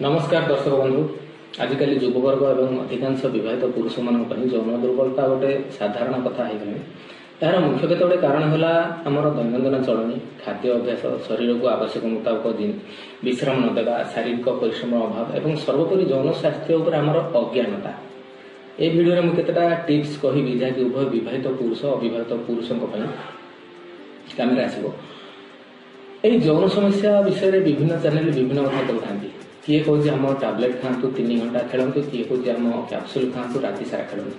ନମସ୍କାର ଦର୍ଶକ ବନ୍ଧୁ, ଆଜିକାଲି ଯୁବବର୍ଗ ଏବଂ ଅଧିକାଂଶ ବିବାହିତ ପୁରୁଷମାନଙ୍କ ପାଇଁ ଯୌନ ଦୁର୍ବଳତା ଗୋଟେ ସାଧାରଣ କଥା ହେଇଗଲାଣି। ଏହାର ମୁଖ୍ୟ କେତେ ଗୁଡ଼ିଏ କାରଣ ହେଲା ଆମର ଦୈନନ୍ଦିନ ଚଳଣି, ଖାଦ୍ୟ ଅଭ୍ୟାସ, ଶରୀରକୁ ଆବଶ୍ୟକ ମୁତାବକ ବିଶ୍ରାମ ନ ଦେବା, ଶାରୀରିକ ପରିଶ୍ରମର ଅଭାବ ଏବଂ ସର୍ବୋପରି ଯୌନ ସ୍ୱାସ୍ଥ୍ୟ ଉପରେ ଆମର ଅଜ୍ଞାନତା। ଏ ଭିଡ଼ିଓରେ ମୁଁ କେତେଟା ଟିପ୍ସ କହିବି ଯାହାକି ଉଭୟ ବିବାହିତ ପୁରୁଷ ଅବିବାହିତ ପୁରୁଷଙ୍କ ପାଇଁ କାମରେ ଆସିବ। ଏହି ଯୌନ ସମସ୍ୟା ବିଷୟରେ ବିଭିନ୍ନ ଚ୍ୟାନେଲ ବିଭିନ୍ନ କଥା କହୁଥାନ୍ତି। କିଏ କହୁଛି ଆମ ଟାବଲେଟ୍ ଖାଆନ୍ତୁ 3 ଘଣ୍ଟା ଖେଳନ୍ତୁ, କିଏ କହୁଛି ଆମ କ୍ୟାପସୁଲ ଖାଆନ୍ତୁ ରାତି ସାରା ଖେଳନ୍ତୁ।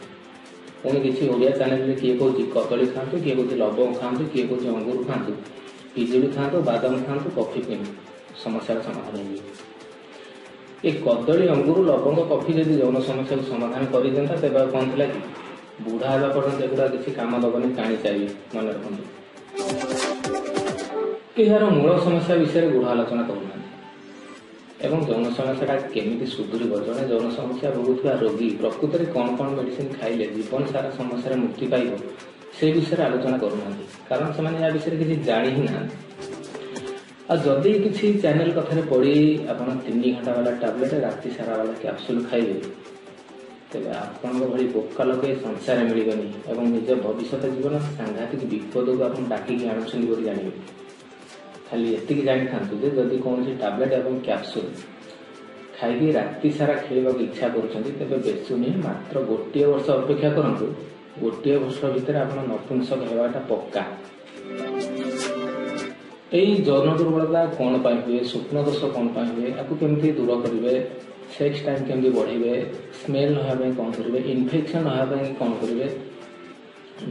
ପୁଣି କିଛି ଓଡ଼ିଆ ଚ୍ୟାନେଲରେ କିଏ କହୁଛି କଦଳୀ ଖାଆନ୍ତୁ, କିଏ କହୁଛି ଲବଙ୍ଗ ଖାଆନ୍ତୁ, କିଏ କହୁଛି ଅଙ୍ଗୁର ଖାଆନ୍ତୁ, ପିଜୁଳି ଖାଆନ୍ତୁ, ବାଦାମ ଖାଆନ୍ତୁ, କଫି ପିଅନ୍ତୁ, ସମସ୍ୟାର ସମାଧାନ ହେଇଯିବ। ଏ କଦଳୀ, ଅଙ୍ଗୁର, ଲବଙ୍ଗ, କଫି ଯଦି ଯୌନ ସମସ୍ୟାକୁ ସମାଧାନ କରିଦିଅନ୍ତା ତେବେ ଆଉ କ'ଣ ଥିଲା କି? ବୁଢ଼ା ହେବା ପର୍ଯ୍ୟନ୍ତ ଏଗୁଡ଼ା କିଛି କାମ ଦେବନି, କାଣି ଚାଲିବେ, ମନେ ରଖନ୍ତୁ। ଏହାର ମୂଳ ସମସ୍ୟା ବିଷୟରେ ଗୂଢ଼ ଆଲୋଚନା କରୁନାହାନ୍ତି ଏବଂ ଯୌନ ସମସ୍ୟାଟା କେମିତି ସୁଧୁରିବ, ଜଣେ ଯୌନ ସମସ୍ୟା ଭୋଗୁଥିବା ରୋଗୀ ପ୍ରକୃତରେ କ'ଣ କ'ଣ ମେଡ଼ିସିନ ଖାଇଲେ ଜୀବନ ସାରା ସମସ୍ୟାରେ ମୁକ୍ତି ପାଇବ ସେ ବିଷୟରେ ଆଲୋଚନା କରୁନାହାନ୍ତି, କାରଣ ସେମାନେ ୟା ବିଷୟରେ କିଛି ଜାଣି ହିଁ ନାହାନ୍ତି। ଆଉ ଯଦି କିଛି ଚ୍ୟାନେଲ କଥାରେ ପଡ଼ି ଆପଣ 3 ଘଣ୍ଟା ବାଲା ଟାବଲେଟ୍ ରାତି ସାରା ବାଲା କ୍ୟାପସୁଲ ଖାଇବେ, ତେବେ ଆପଣଙ୍କ ଭଳି ବୋକା ଲୋକ ଏ ସଂସାରରେ ମିଳିବେନି ଏବଂ ନିଜ ଭବିଷ୍ୟତ ଜୀବନ ସାଂଘାତିକ ବିପଦକୁ ଆପଣ ଡାକିକି ଆଣୁଛନ୍ତି ବୋଲି ଜାଣିବେ। ଖାଲି ଏତିକି ଜାଣିଥାନ୍ତୁ ଯେ ଯଦି କୌଣସି ଟାବଲେଟ୍ ଏବଂ କ୍ୟାପସୁଲ ଖାଇକି ରାତି ସାରା ଖେଳିବାକୁ ଇଚ୍ଛା କରୁଛନ୍ତି ତେବେ ବେଶୀ ନୁହେଁ, ମାତ୍ର 1 ବର୍ଷ ଅପେକ୍ଷା କରନ୍ତୁ। 1 ବର୍ଷ ଭିତରେ ଆପଣ ନପୁଂସକ ହେବାଟା ପକ୍କା। ଏଇ ଯୌନ ଦୁର୍ବଳତା କ'ଣ ପାଇଁ ହୁଏ, ସ୍ୱପ୍ନ ଦୋଷ କ'ଣ ପାଇଁ ହୁଏ, ଆକୁ କେମିତି ଦୂର କରିବେ, ସେକ୍ସ ଟାଇମ୍ କେମିତି ବଢ଼େଇବେ, ସ୍ମେଲ୍ ନ ହେବା ପାଇଁ କ'ଣ କରିବେ, ଇନଫେକ୍ସନ୍ ନ ହେବା ପାଇଁ କ'ଣ କରିବେ,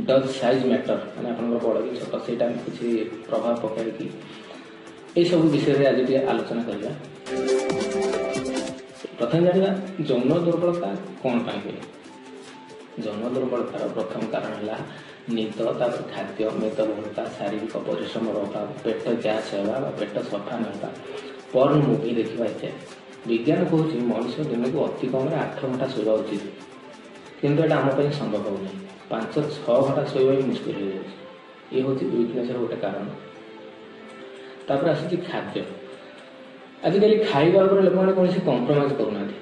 ଡଜ୍ ସାଇଜ୍ ମ୍ୟାଟର୍ ମାନେ ଆପଣଙ୍କର ବଡ଼ କି ଛୋଟ ସେଇଟା କିଛି ପ୍ରଭାବ ପକାଏ କି, ଏଇସବୁ ବିଷୟରେ ଆଜି ଟିକେ ଆଲୋଚନା କରିବା। ପ୍ରଥମେ ଜାଣିବା ଯୌନ ଦୁର୍ବଳତା କ'ଣ ପାଇଁ ହୁଏ। ଯୌନ ଦୁର୍ବଳତାର ପ୍ରଥମ କାରଣ ହେଲା ନିଦ, ତାପରେ ଖାଦ୍ୟ, ମେଦବହୁଳତା, ଶାରୀରିକ ପରିଶ୍ରମର ଅଭାବ, ପେଟ ଗ୍ୟାସ୍ ହେବା ବା ପେଟ ସଫା ନ ହେବା, ପର୍ନ ମୁଭି ଦେଖିବା ଇତ୍ୟାଦି। ବିଜ୍ଞାନ କହୁଛି ମଣିଷ ଦିନକୁ ଅତି କମରେ 8 ଘଣ୍ଟା ଶୋଇବା ଉଚିତ, କିନ୍ତୁ ଏଇଟା ଆମ ପାଇଁ ସମ୍ଭବ ହେଉନାହିଁ। 5-6 ଘଣ୍ଟା ଶୋଇବା ବି ମୁସ୍କିଲ ହେଇଯାଉଛି। ଇଏ ହେଉଛି ୱିକନେସ୍ର ଗୋଟେ କାରଣ। ତାପରେ ଆସୁଛି ଖାଦ୍ୟ। ଆଜିକାଲି ଖାଇବା ଉପରେ ଲୋକମାନେ କୌଣସି କମ୍ପ୍ରମାଇଜ୍ କରୁନାହାନ୍ତି।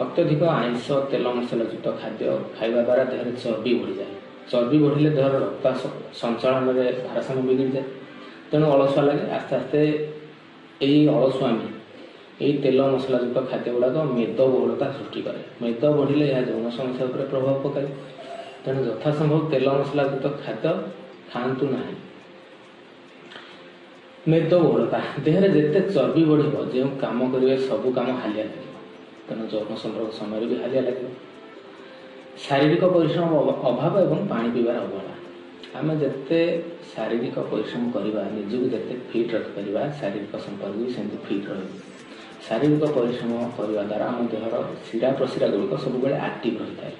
ଅତ୍ୟଧିକ ଆଇଁଷ, ତେଲ ମସଲାଯୁକ୍ତ ଖାଦ୍ୟ ଖାଇବା ଦ୍ୱାରା ଦେହରେ ଚର୍ବି ବଢ଼ିଯାଏ। ଚର୍ବି ବଢ଼ିଲେ ଦେହର ରକ୍ତ ସଞ୍ଚାଳନରେ ଭାରସାମ୍ୟ ବିଗିଡ଼ିଯାଏ, ତେଣୁ ଅଳସୁଆ ଲାଗେ। ଆସ୍ତେ ଆସ୍ତେ ଏଇ ଅଳସୁଆମି, ଏଇ ତେଲ ମସଲାଯୁକ୍ତ ଖାଦ୍ୟ ଗୁଡ଼ାକ ମେଦବହୁଳତା ସୃଷ୍ଟି କରେ। ମେଦ ବଢ଼ିଲେ ଏହା ଯୌନ ସମସ୍ୟା ଉପରେ ପ୍ରଭାବ ପକାଏ। ତେଣୁ ଯଥାସମ୍ଭବ ତେଲ ମସଲାଯୁକ୍ତ ଖାଦ୍ୟ ଖାଆନ୍ତୁ ନାହିଁ। ମେଦବହୁଳତା, ଦେହରେ ଯେତେ ଚର୍ବି ବଢ଼ିବ ଯେଉଁ କାମ କରିବେ ସବୁ କାମ ହାଲିଆ ଲାଗିବ, ତେଣୁ ଯୌନ ସମ୍ପର୍କ ସମୟରେ ବି ହାଲିଆ ଲାଗିବ। ଶାରୀରିକ ପରିଶ୍ରମ ଅଭାବ ଏବଂ ପାଣି ପିଇବାର ଅବହେଳା। ଆମେ ଯେତେ ଶାରୀରିକ ପରିଶ୍ରମ କରିବା, ନିଜକୁ ଯେତେ ଫିଟ୍ ରଖିପାରିବା, ଶାରୀରିକ ସମ୍ପର୍କ ବି ସେମିତି ଫିଟ୍ ରହିବ। ଶାରୀରିକ ପରିଶ୍ରମ କରିବା ଦ୍ୱାରା ଆମ ଦେହର ଶିରା ପ୍ରଶିରା ଗୁଡ଼ିକ ସବୁବେଳେ ଆକ୍ଟିଭ୍ ରହିଥାଏ,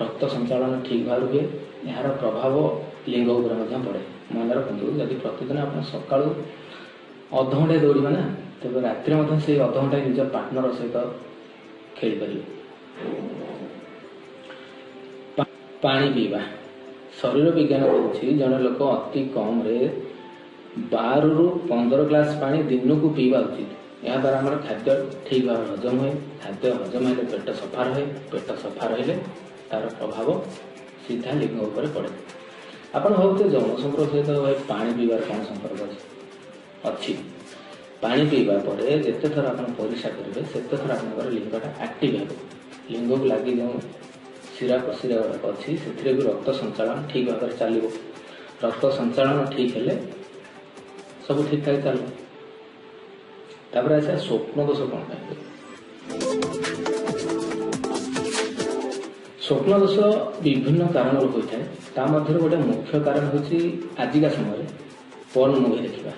ରକ୍ତ ସଞ୍ଚାଳନ ଠିକ୍ ଭାବରେ ହୁଏ। ଏହାର ପ୍ରଭାବ ଲିଙ୍ଗ ଉପରେ ମଧ୍ୟ ପଡ଼େ। ମନେ ରଖନ୍ତୁ, ଯଦି ପ୍ରତିଦିନ ଆପଣ ସକାଳୁ ଅଧଘଣ୍ଟାଏ ଦୌଡ଼ିବେ ନା, ତେବେ ରାତିରେ ମଧ୍ୟ ସେଇ ଅଧଘଣ୍ଟାଏ ନିଜ ପାର୍ଟନର ସହିତ ଖେଳିପାରିବେ। ପାଣି ପିଇବା। ଶରୀର ବିଜ୍ଞାନ କହୁଛି ଜଣେ ଲୋକ ଅତି କମରେ 12ରୁ 15 ଗ୍ଲାସ ପାଣି ଦିନକୁ ପିଇବା ଉଚିତ। ଏହାଦ୍ୱାରା ଆମର ଖାଦ୍ୟ ଠିକ୍ ଭାବରେ ହଜମ ହୁଏ। ଖାଦ୍ୟ ହଜମ ହେଲେ ପେଟ ସଫା ରହେ। ପେଟ ସଫା ରହିଲେ ତାର ପ୍ରଭାବ ସିଧା ଲିଙ୍ଗ ଉପରେ ପଡ଼େ। ଆପଣ ଭାବୁଥିବେ ଯୌନ ସମ୍ପର୍କ ସହିତ ଭାଇ ପାଣି ପିଇବାର କ'ଣ ସମ୍ପର୍କ ଅଛି? ଅଛି। ପାଣି ପିଇବା ପରେ ଯେତେ ଥର ଆପଣ ପରିସ୍ରା କରିବେ ସେତେ ଥର ଆପଣଙ୍କର ଲିଙ୍ଗଟା ଆକ୍ଟିଭ୍ ହେବ। ଲିଙ୍ଗକୁ ଲାଗି ଯେଉଁ ଶିରା ପ୍ରଶିରା ଗୁଡ଼ାକ ଅଛି ସେଥିରେ ବି ରକ୍ତ ସଞ୍ଚାଳନ ଠିକ୍ ଭାବରେ ଚାଲିବ। ରକ୍ତ ସଞ୍ଚାଳନ ଠିକ୍ ହେଲେ ସବୁ ଠିକ୍ଠାକ୍ ଚାଲିବ। ତାପରେ ଆସିବା ସ୍ୱପ୍ନ ଦୋଷ କ'ଣ ପାଇଁ ହୁଏ। ସ୍ୱପ୍ନ ଦୋଷ ବିଭିନ୍ନ କାରଣରୁ ହୋଇଥାଏ। ତା ମଧ୍ୟରୁ ଗୋଟେ ମୁଖ୍ୟ କାରଣ ହେଉଛି ଆଜିକା ସମୟରେ ପର୍ନ ମୁଭି ଦେଖିବା।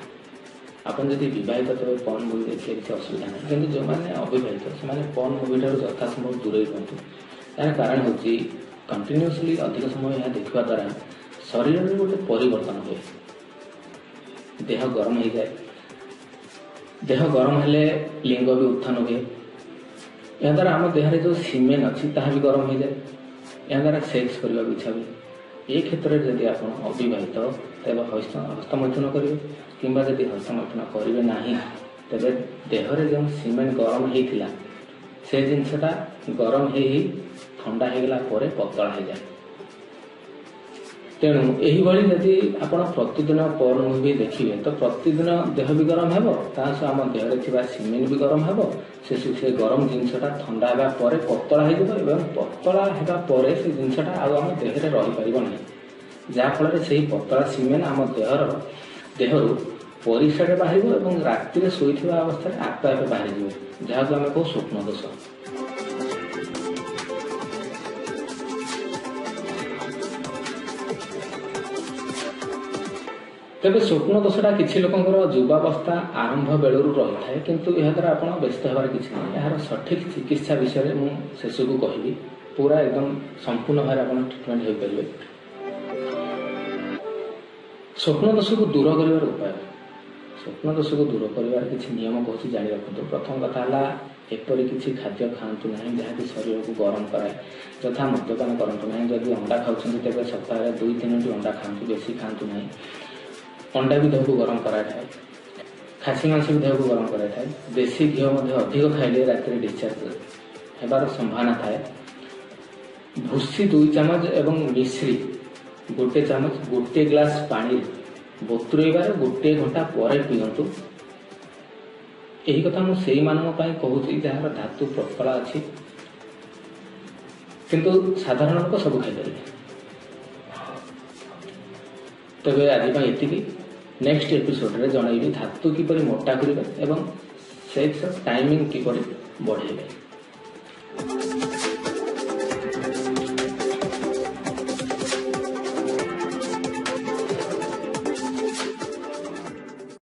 ଆପଣ ଯଦି ବିବାହିତ ତେବେ ପର୍ନ ମୁଭି ଦେଖିଲେ କିଛି ଅସୁବିଧା ନାହିଁ, କିନ୍ତୁ ଯେଉଁମାନେ ଅବିବାହିତ ସେମାନେ ପର୍ନ ମୁଭି ଠାରୁ ଯଥାସମ୍ଭବ ଦୂରେଇ ରୁହନ୍ତୁ। ଏହାର କାରଣ ହେଉଛି କଣ୍ଟିନ୍ୟୁଅସଲି ଅଧିକ ସମୟ ଏହା ଦେଖିବା ଦ୍ୱାରା ଶରୀରରେ ଗୋଟେ ପରିବର୍ତ୍ତନ ହୁଏ। ଦେହ ଗରମ ହେଇଯାଏ। ଦେହ ଗରମ ହେଲେ ଲିଙ୍ଗ ବି ଉତ୍ଥାନ ହୁଏ। ଏହାଦ୍ୱାରା ଆମ ଦେହରେ ଯେଉଁ ସିମେନ୍ ଅଛି ତାହା ବି ଗରମ ହେଇଯାଏ। ଏହାଦ୍ୱାରା ସେକ୍ସ କରିବାକୁ ଇଚ୍ଛା ହୁଏ। ଏ କ୍ଷେତ୍ରରେ ଯଦି ଆପଣ ଅବିବାହିତ ତେବେ ହସ୍ତମୈଥୁନ କରିବେ, କିମ୍ବା ଯଦି ହସ୍ତମୈଥୁନ କରିବେ ନାହିଁ ତେବେ ଦେହରେ ଯେଉଁ ସିମେଣ୍ଟ ଗରମ ହେଇଥିଲା ସେ ଜିନିଷଟା ଗରମ ହେଇ ହେଇ ଥଣ୍ଡା ହେଇଗଲା ପରେ ପତଳା ହେଇଯାଏ। ତେଣୁ ଏହିଭଳି ଯଦି ଆପଣ ପ୍ରତିଦିନ ପର୍ନ ମୁଭି ଦେଖିବେ ତ ପ୍ରତିଦିନ ଦେହ ବି ଗରମ ହେବ, ତା ସହ ଆମ ଦେହରେ ଥିବା ସିମେଣ୍ଟ ବି ଗରମ ହେବ। ସେ ଗରମ ଜିନିଷଟା ଥଣ୍ଡା ହେବା ପରେ ପତଳା ହେଇଯିବ ଏବଂ ପତଳା ହେବା ପରେ ସେ ଜିନିଷଟା ଆଉ ଆମ ଦେହରେ ରହିପାରିବ ନାହିଁ, ଯାହାଫଳରେ ସେହି ପତଳା ସିମେଣ୍ଟ ଆମ ଦେହରୁ ପରିସ୍ରାରେ ବାହାରିବ ଏବଂ ରାତିରେ ଶୋଇଥିବା ଅବସ୍ଥାରେ ଆପେ ଆପେ ବାହାରିଯିବ, ଯାହାକୁ ଆମେ କହୁ ସ୍ୱପ୍ନ ଦୋଷ। ତେବେ ସ୍ୱପ୍ନ ଦୋଷଟା କିଛି ଲୋକଙ୍କର ଯୁବାବସ୍ଥା ଆରମ୍ଭ ବେଳରୁ ରହିଥାଏ, କିନ୍ତୁ ଏହାଦ୍ୱାରା ଆପଣ ବ୍ୟସ୍ତ ହେବାର କିଛି ନାହିଁ। ଏହାର ସଠିକ୍ ଚିକିତ୍ସା ବିଷୟରେ ମୁଁ ଶେଷକୁ କହିବି, ପୁରା ଏକଦମ ସମ୍ପୂର୍ଣ୍ଣ ଭାବରେ ଆପଣ ଟ୍ରିଟମେଣ୍ଟ ହୋଇପାରିବେ। ସ୍ୱପ୍ନ ଦୋଷକୁ ଦୂର କରିବାର ଉପାୟ। ସ୍ୱପ୍ନ ଦୋଷକୁ ଦୂର କରିବାର କିଛି ନିୟମ କହୁଛି, ଜାଣି ରଖନ୍ତୁ। ପ୍ରଥମ କଥା ହେଲା, ଏପରି କିଛି ଖାଦ୍ୟ ଖାଆନ୍ତୁ ନାହିଁ ଯାହାକି ଶରୀରକୁ ଗରମ କରାଏ, ଯଥା ମଦ୍ୟପାନ କରନ୍ତୁ ନାହିଁ। ଯଦି ଅଣ୍ଡା ଖାଉଛନ୍ତି ତେବେ ସପ୍ତାହରେ 2-3ଟି ଅଣ୍ଡା ଖାଆନ୍ତୁ, ବେଶୀ ଖାଆନ୍ତୁ ନାହିଁ। ଅଣ୍ଡା ବି ଦେହକୁ ଗରମ କରାଇଥାଏ, ଖାସି ମାଂସ ବି ଦେହକୁ ଗରମ କରାଇଥାଏ। ଦେଶୀ ଘିଅ ମଧ୍ୟ ଅଧିକ ଖାଇଲେ ରାତିରେ ଡିସଚାର୍ଜ ହେବାର ସମ୍ଭାବନା ଥାଏ। ଭୁସି 2 ଚାମଚ ଏବଂ ମିଶ୍ରି 1 ଚାମଚ 1 ଗ୍ଲାସ ପାଣିରେ ବତୁରେଇବାର 1 ଘଣ୍ଟା ପରେ ପିଅନ୍ତୁ। ଏହି କଥା ମୁଁ ସେଇମାନଙ୍କ ପାଇଁ କହୁଛି ଯାହାର ଧାତୁ ପତଳା ଅଛି, କିନ୍ତୁ ସାଧାରଣ ଲୋକ ସବୁ ଖାଇପାରିବେ। ତେବେ ଆଜି ପାଇଁ ଏତିକି। ନେକ୍ସଟ ଏପିସୋଡରେ ଜଣାଇବି ଧାତୁ କିପରି ମୋଟା କରିବେ ଏବଂ ସେକ୍ସର ଟାଇମିଂ କିପରି ବଢ଼େଇବେ।